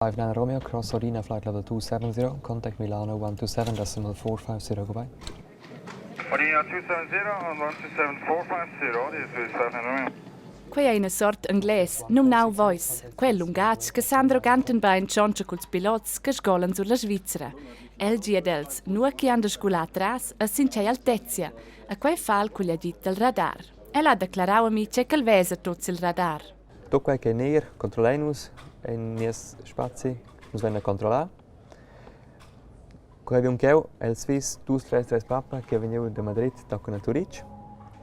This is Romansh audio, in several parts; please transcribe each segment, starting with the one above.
59 Romeo, cross Ordina, flight level 270, contact Milano 127.450, goodbye. Ordina 270 on 127.450, this is 59 Romeo. Quei ei ina sort engles, numnau Voice, quel lungatg che Sandro Gantenbein tschontscha culs pilots che sgolan sur la Svizra. El gi ad els, nua che han da sgular tras e sin tgei altezia, e quei fa el cugl agid dal radar. El ha declarau a mi tgei ch'el vesa tut sil radar. Tut quei ch'ei ner controllein nus en nies spazi, nus vein da controllar. Quei aviun cheu ei il Swiss 233 Papa che ei vegniu da Madrid tochen a Turitg.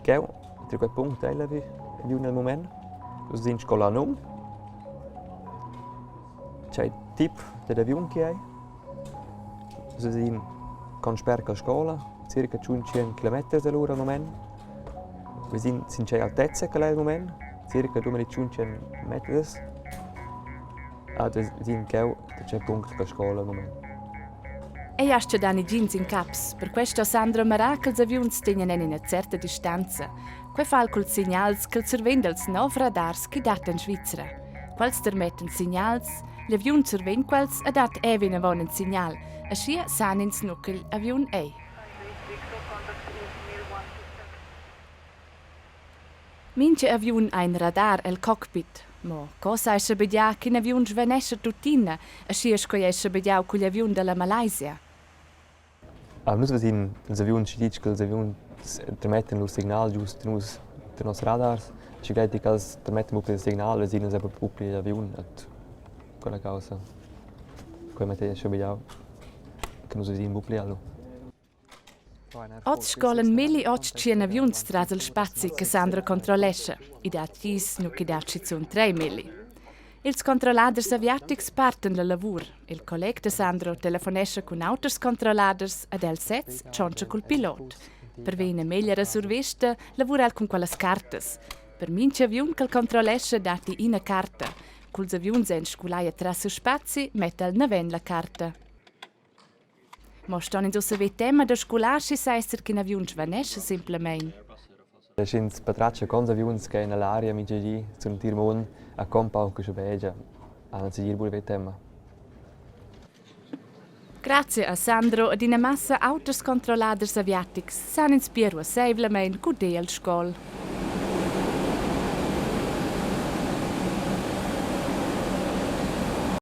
Cheu, tier quei punct ei l'aviun el mument. Nus din scola num. Tgei tip dad aviun che ei. Nus vesin con spert che scola, circa tschun kilometers all'ura al mument. Vesin sin tgei altezza ch'el ei al mument, circa 2500 meters. Ed vesin cheu da tgei punct che scola al mument. Ei astga dar negins incaps, perquei sto Sandro mirar ch'ils aviuns tegnan en ina certa distanza. Quei fa el culs signals ch'el survegn dals nov radars che dat en Svizra. Quels termettan signals, l'aviun survegn quels e dat era vinavon in signal. Aschia san ins nu ch'igl aviun ei. Mintga aviun ha in radar el cockpit. Mo co sai schabegiar ch'in aviun svanescha tuttina, aschia sco ei schabegiau cugl aviun dalla Malaysia? Ah, nus vesin ils aviuns schi ditg ch'ils aviuns tramettan lur signal giust nus da nos radars. Schi gleiti ch'els tramettan buca il signal, vesin nus era buca igl aviun et quella caussa. Quei materia schabegiau che nus vesin buca pli allo. Oz sgolan milli 800 aviuns tras il spazi che Sandra controllescha. I dat gis, nu ch'i dat schizun 3000. Ils controlladers aviatics partan la lavur. Il colleg da Sandro telefonescha cun auters controlladers ed el sez tschontscha cul pilot. Per vegnir ina megliera survista lavura el cun quellas cartas. Per mintga aviun ch'el controllescha datti ina carta. Culs aviuns ein sgulai atras il spazi, metta el naven la carta. Mo ston ins ussa ver tema da sgular schi sa esser ch'in aviun svanescha semplamein. Sch'ins patratga cons aviuns che ein ell'aria mintga di sur l'entir mund a con pauc che schabegia, han segir buca ver tema. Grazia a Sandro ed ina massa auters controlladers aviatics san ins pia ruasseivlamein guder il sgol.